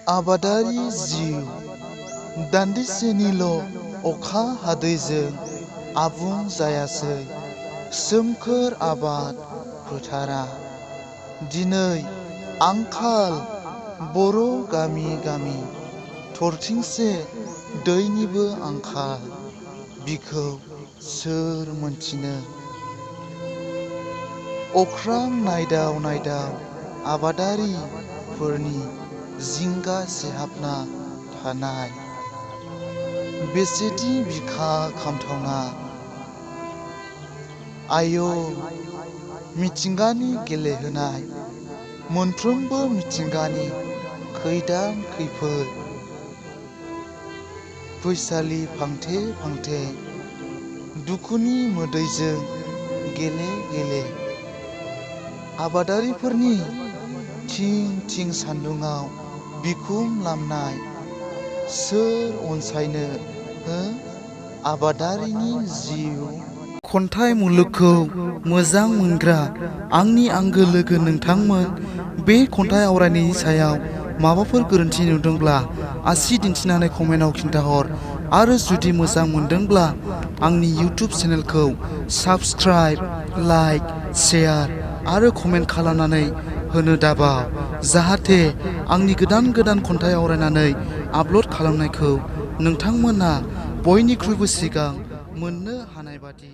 आबादारि जिउ दान्दिसेनिल' अखा हादैजों आबुं जायासै सोमखोर आबाद फोथारा। दिनै आंखाल बर' गामि गामि थरथिंसे दैनिबो आंखाल। बिखौ सोर मोनथिनो? अख्रां नायदाव नायदाव आबादारिफोरनि जिंगा सिहाबना थानाय। बेसेदि बिखा खामथावना। आय' मिथिंगानि गेलेहोनाय मोनफ्रोमबो मिथिंगानि खैदां खैफोद। फैसालि फांथे फांथे दुखुनि मोदैजों गेले गेले। आबादारिफोरनि थिं थिं सान्दुङाव बिखुं लामनाय। सोर अनसायनो हो आबादारिनि जिउ? खन्थाइ मुलुगखौ मोजां मोनग्रा आंनि आंगो लोगो नोंथांमोन, बे खन्थाइ आवरायनायनि सायाव माबाफोर गोरोन्थि नुदोंब्ला आसि दिन्थिनानै कमेन्टआव खिन्थाहर। आरो जुदि मोजां मोनदोंब्ला आंनि इउटिउब चेनेलखौ साबस्क्राइब, लाइक, शेयार आरो कमेन्ट खालामनानै होनो दाबाव, जाहाथे आंनि गोदान गोदान खन्थाइ आवरायनानै आपल'ड खालामनायखौ नोंथांमोना बयनिख्रुइबो सिगां मोननो हानाय बादि।